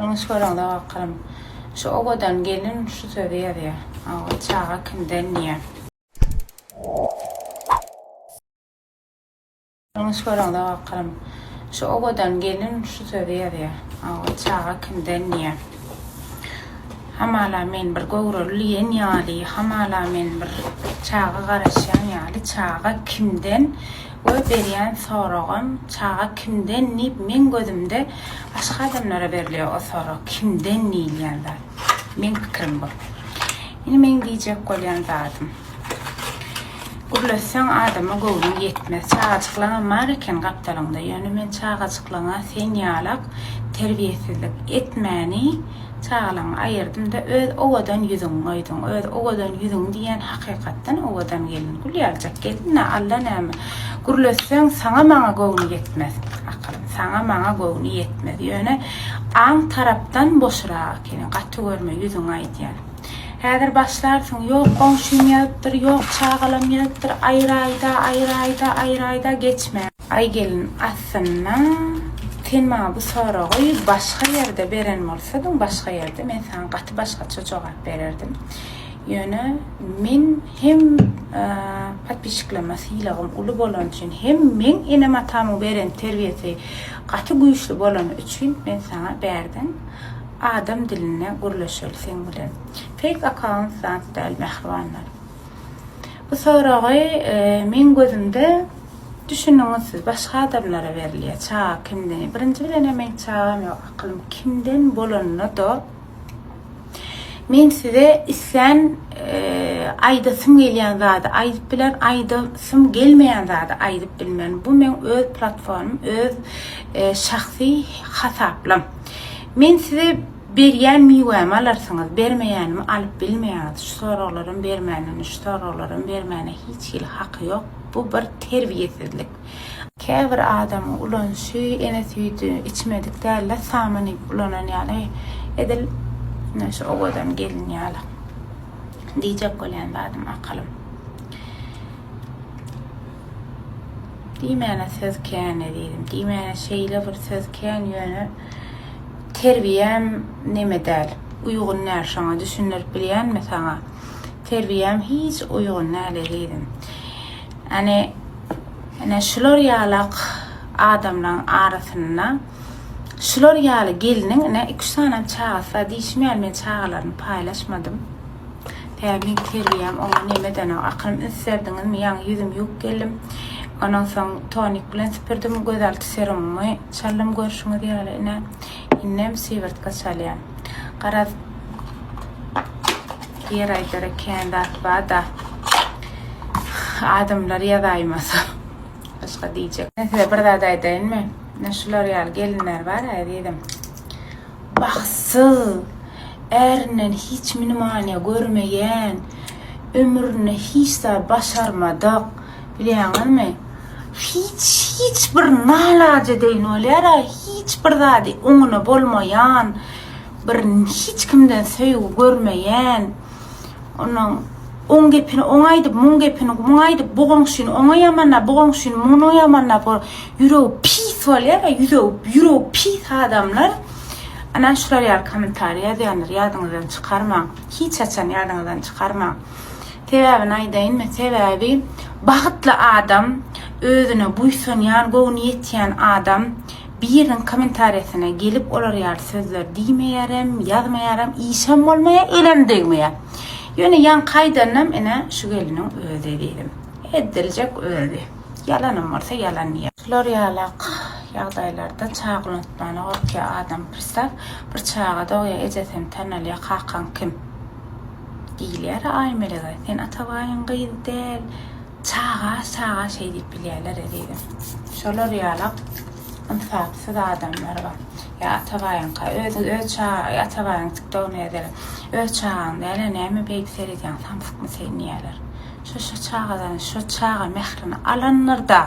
Ýalňyş göreňde bakalym. Şu owadan gelin şu sözi ýazýar. Hawa, çaga kimden diýýär. Ýalňyş göreňde bakalym. Şu owadan gelin şu sözi ýazýar. Hawa, çaga kimden diýýär. Hamala men bir göwreli diýen ýaly, hamala men bir çaga garaşýan ýaly, çaga kimden we berýän soragam çaga kimden diýip meň gözümde başga adamlara berilýär o sorag kimden diýilýän zat. Meň pikirim bu. Indi meň diýjek bolýan zadym. Gürletseň adama göwnüň ýetmez. Çagajyklaňam bar eken gapdalyňda. Ýöne men çagajyklaňa sen ýalak terbiýesizlik etmäni çagalaňy aýyrdym-da öz owadan ýüzüňi goýduň. Öz owadan ýüzüňi diýýän hakykatdan owadan gelin. Gül ýaljak gelin-dä Alla näme. Gürletseň saňa maňa göwni ýetmez. Akylym saňa maňa göwni ýetmez. Ýöne aň tarapdan boşurak ekeniň. Gaty görme ýüzüňe aýdýan. Häzir başlarsyň, ýok goňşym ýazypdyr, ýok çagalam ýazypdyr, aýraýda, aýraýda, aýraýda geçme. Aý gelin, aslynda sen maňa bu soragy başga ýerde beren bolsadyň, başga ýerde men saňa gaty başgaça jogap bererdim. Ýöne men hem podpisçiklerime sylagym uly bolany üçin, hem meň enem-atamyň beren terbiýesi gaty güýçli bolany üçin men saňa bärden Adam dilinde gürleşeli seň bilen. Fake akkaunt zat däl mähribanlar. Bu soragy meň gözümde düşüniňiz siz başga adamlara berilýär. Çaga kimden? Birinji bilenä meň çagam ýok akylym kimden bolanda-da men size islän aýdasym gelýän zady aýdyp bilerin, aýdasym gelmeýän zady aýdyp bilmen. Bu meň öz platformym, öz şahsy hasaplam. Men size berýän miwämi alarsyňyz, bermeýänimi alyp bilmeýäňiz. Şu soraglaram bermäne, şu soraglaram bermäne hiç hili haky ýok. Bu bir terbiýesizlik. Käbir adamyň ulanyşy ene süýdi içmedik dälde saman iýip ulanan ýaly edil ine şu owadan gelin ýaly. Diýjek bolýan zadym akylym. Diýmäne söz kän ezizim. Diýmäne şeýle bir söz kän ýöne terbiýäm neme däl. Uýgun däl şoňa düşündirip bilýänmi saňa. Terbiýäm hiç uýgun däl ezizim. Ýani ine şular ýalak adamlaň arasynda şular ýaly gelniň ine iki üç sanam çagasy bar diýşim ýaly men çagalaryny paýlaşmadym. Sebäbi meň terbiýäm oňa neme edenok. Akylym üns berdiňizmi, ýaňy ýüzümi ýuwup geldim. Ondan soň tonik bilen süpürdim, gözalty serumymy çaldym görşüňiz ýaly ine. Indem sywyrtga çalýan. Garaz ýer aýdara kän zat bar-da. Adamlar ýazaýmasa. Başga diýjek. Men size bir zat aýdaýynmy? Ine şular ýaly gelinler bar ezizim. Bagtsyz, ärinden hiç minimaniýa görmeýän, ömründe hiç zat başarmadyk, bilýäňizmi? Hiç, hiç bir nalajedeýin bolýar-a, hiç bir zady oňuna bolmaýan, bir hiç kimden söýgi görmeýän. Onuň oň gepini oňa aýdyp, muň gepini muňa aýdyp, bu goňşyny oňa ýamanlap, bu goňşyny muňa ýamanlap, ýüregi pis bolýar, ýüregi, ýüregi pis adamlar ana şular ýaly kommentariý ýazýanlar ýadyňyzdan çykarmaň. Hiç haçan ýadyňyzdan çykarmaň. Sebäbini aýdaýynmy? Sebäbi bagtly adam, özüne buýsanýan, göwni ýetýän adam Biriniň kommentariýasyna gelip olar ýaly sözler diýmeýärem, ýazmaýaram, işem bolmaýar, elem degmeýär. Ýöne ýaňky aýdanam ine şu geliniň özi ezizim. Ediljek özi. Ýalanam bolsa ýalan diýýär. Şular ýalak ýagdaýlarda çaga unutmana gorkýar adam. Pristaw bir çaga dogýar ejesem tanalýar kakaň kim? Diýilýär Aýmelege. Sen Atabaýyň gyzy däl. Çaga çaga şeý diýip bilýärler ezizim. Şolar ýalak ynsapsyz adamlar bar. Ýa Atabaýyňka özüňiz öz çaga Atabaýyň tiktogyny ýazýarlar. Öz çagaň dälä näme beýdip seredýäň samsykmy sen diýýärler. Şo şo çagadan şo çaga mährini alandyrda.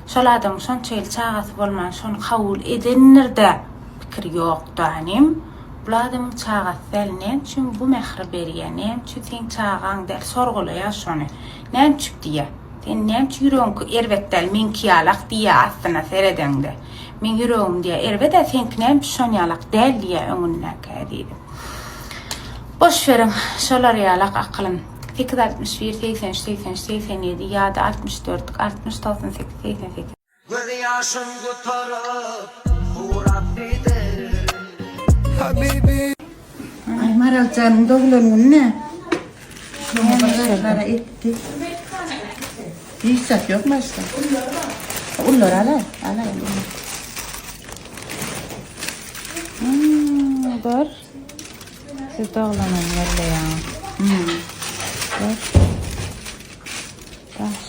Şol adamyň şonça ýyl çagasy bolman şony kabul edendirde pikir ýokda inim. Bul adamyň çagasy däl näme üçin bu mähri berýä näme üçin seň çagaň däl sorgulaýa şony näme üçin diýýä sen näme üçin ýüregiňki erbet däl meňki ýalak diýýä aslyna seredeňde. Meň ýüregim diýýär, erbed-ä, seňki näme şon ýalak däl diýýär öňündäki ezizim. Boş beriň, şolar ýalak akylym. 8 61 83 83 87 ýa-da 64 60 98 88. Göz ýaşym gutaryp, gurap gider. Habibi. Aý Maraljanyň doglan gününe. Şoňa bir zatlara etdi. Hiç zat ýok başda. Ullar alay, alay. Hmm, gör. Siz doglanan ýerleýäň. Hmm. Gör. Daş.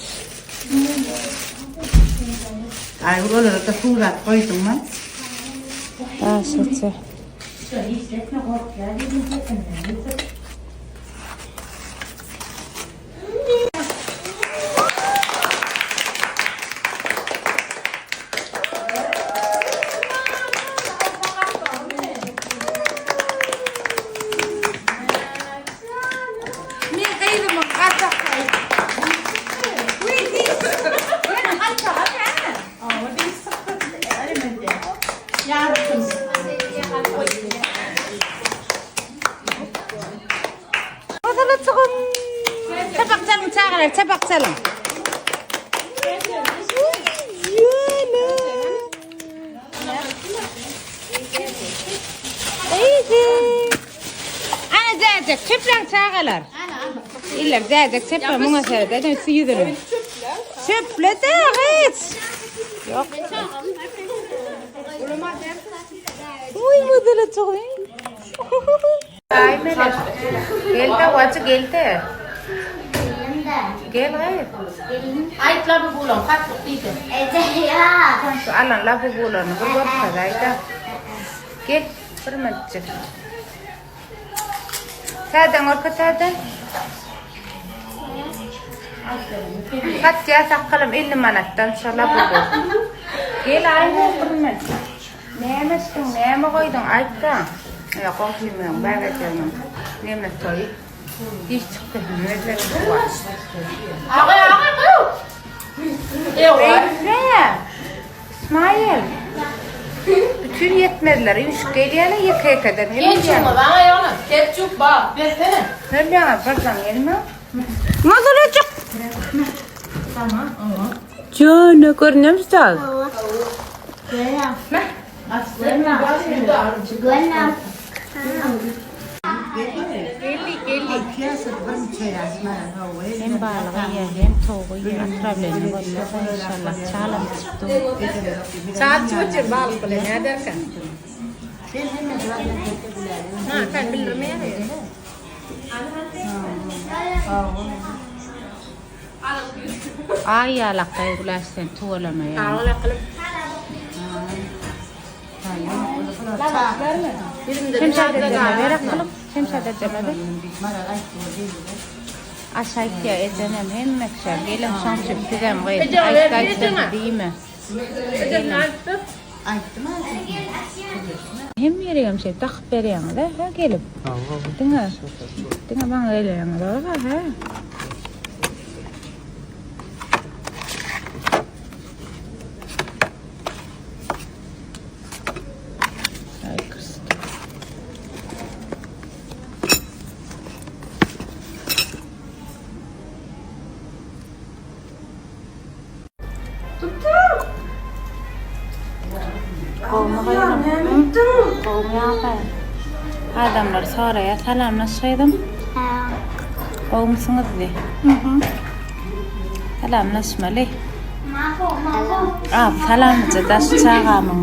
Aý olara da surat goýduňmy? Daş içi. Men gyzymyň gajakly. Çapak çalyň çagalar, çapak çalyň. Ana jäjek, çöpläň çagalar. Iller jäjek çöple muňa seret, edin şu ýüzüne. Çöple de hiç. Ýok. Uy modele çogny. Ay Melek. Gel de wajy gel de. Gel gaý. Aýt labubulan satlyk diýdi. Şu alan labubularyny bir görkezäý-de. Gel bir minutjyk. Täden görke täden. Satýa sakalym 50 manatdan şo labubu. Gel aý bir minut. Näme etdiň, näme goýduň aýt-da. Ýa goňşymyň bäbejiginiň neme toýy. Diş çykdy. Aga aga gyw. Beýle. İsmail. Bütün ýetmezler üýşüp gelýärler ýeke-ýekeden. Ketçugyňyz aňa ýogna. Ketçuk bar. Bersene. Gelýär, birden gelme. Mazalajyk. Tamam, oňa. Jana görünýärmi sag? Hem balygy ýer, hem towugy ýer, otrawleniýe bolmasa inşallah çalam içip dur. Çal içip otyr balyk bilen näderkä? Ha, sen bildirmeýär. Aý ýalakdaý Güläş sen tüweleme ýa. Sag bol akylym. Şemşat ejeme ber akylym. Şemşat ejeme ber. Aş aýtýa ejenem hemme kişä geliň şoň üçin sizem gyz Ejeme ber aýtdy aýtdy ejeme. diýme. Ejesine aýtdy. Hemme ýeregem şeýdip dakyp berýäňiz-ä hä gelip. Diňe diňe maňa gelýäňiz oba hä. Aý kyrsydy. Gowmy gyzym? Gowmy ýagdaý? Adamlar soraýar, salamlaş gyzym. Gowmysyňyz diý. Salamlaşmaly. Abi salamlyja daş çagamyň.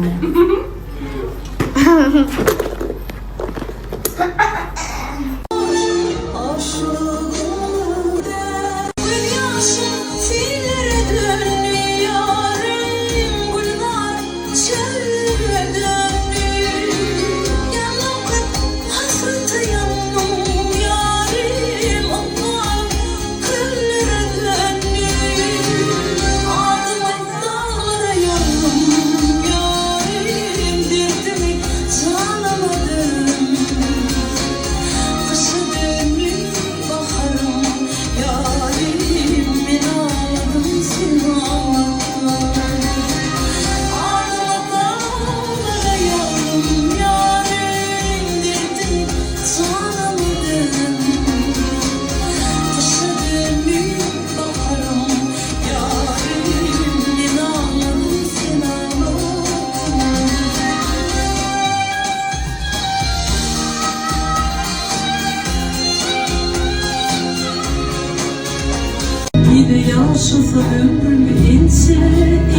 Bolsa ömrüm inçe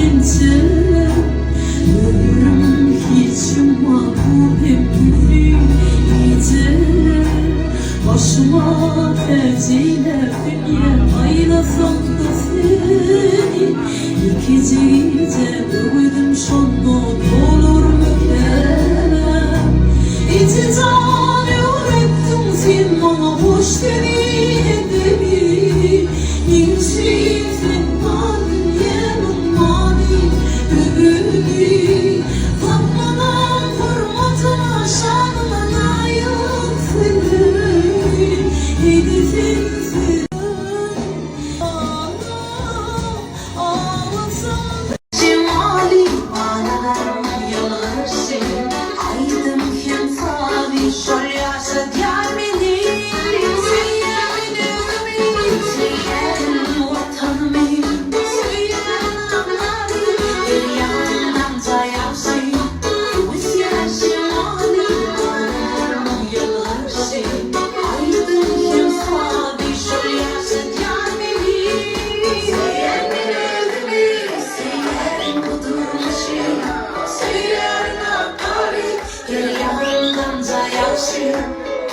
inçe Ömrüm hiç ýumman bu hem güni gije Başyma täç eýläp dünýä aýlasam-da seni Ýekeje gije öwüdim şonda dolarmy käbäm Eje jan öwretdiň sen maňa hoş sözi edebi Meň üçin sen bar dünýämiň many özeni Tapmadan hormatyna şanyna laýyk sözi Edi sensiz Jemaly balalarym ýylgyryşy, Aýdym hem sazy şol ýaşadýar meni. Söýýärin özümi, söýýärin Watanymy, Söýýärin aglary, derýadan jaýaşy. Öwüsýär şemaly, balalarym ýylgyryşy, Aýdym hem sazy şol ýaşadýar meni. Söýýärin özümi, söýýärin bu durmuşy, Söýýärin ak gary, her ýandan jaýaşy.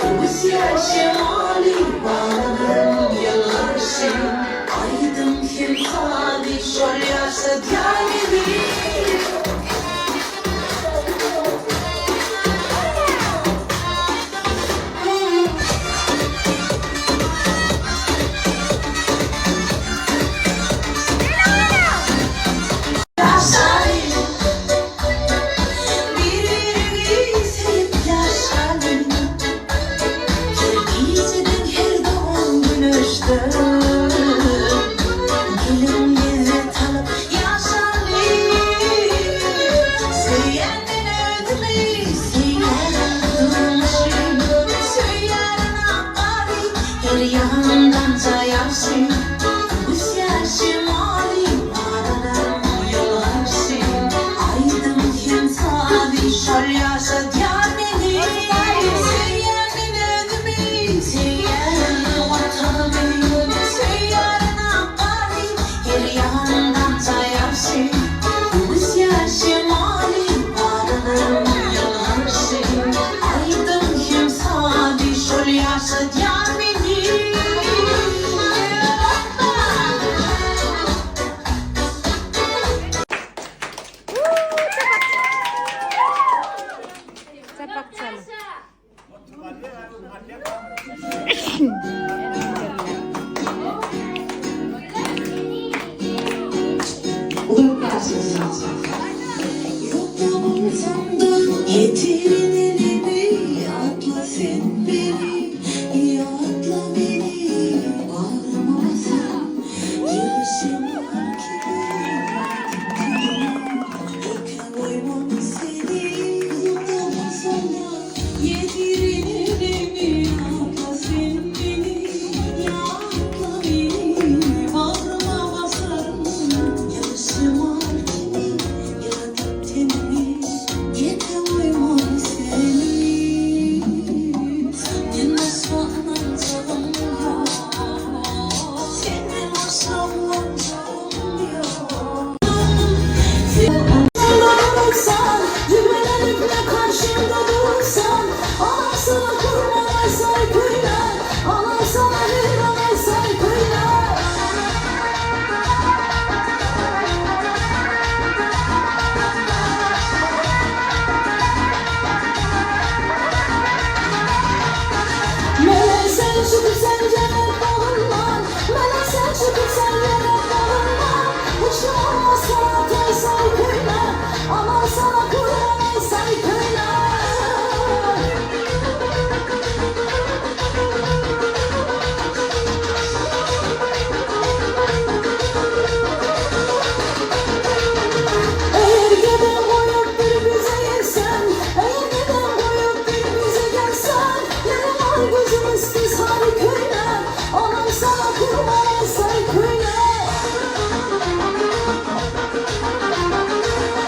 Öwüsýär şemaly, balalarymyň ýylgyryşy, Aýdym hem sazy şol ýaşadýar meni. Ýaşaly, bir-biregi söýüp ýaşaly, Her gijeden her dogan güneşden Geliň lezzet alyp ýaşaly. Söýýän men özümi, söýýärin durmuşy, Söýýärin ak gary, her ýandan jaýaşy. Öwüsýär şemaly, balalarymyň ýylgyryşy, Aýdym hem sazy şol ýaşadýar meni. Söýýän men özümi, söýýärin Watanymy, Söýýärin ak gary, her ýandan jaýaşy. Öwüsýär şemaly, balalarymyň ýylgyryşy, Aýdym hem sazy şol ýaşadýar meni. Çapak çalyň. Ýetirin elimi ýatla sen meni Ýatla meni bagryma basaryn Ýyly şemal kibi ýatyp Ýeke goýman seni Uzakda bolsam-da Ýetirin elimi ýatla sen meni Ýatla meni bagryma basaryn Ýyly şemal kibi ýyladyp tenimi Ýeke goýman seni Senden başga ynanjagym ýok Senden başga guwanjagym ýok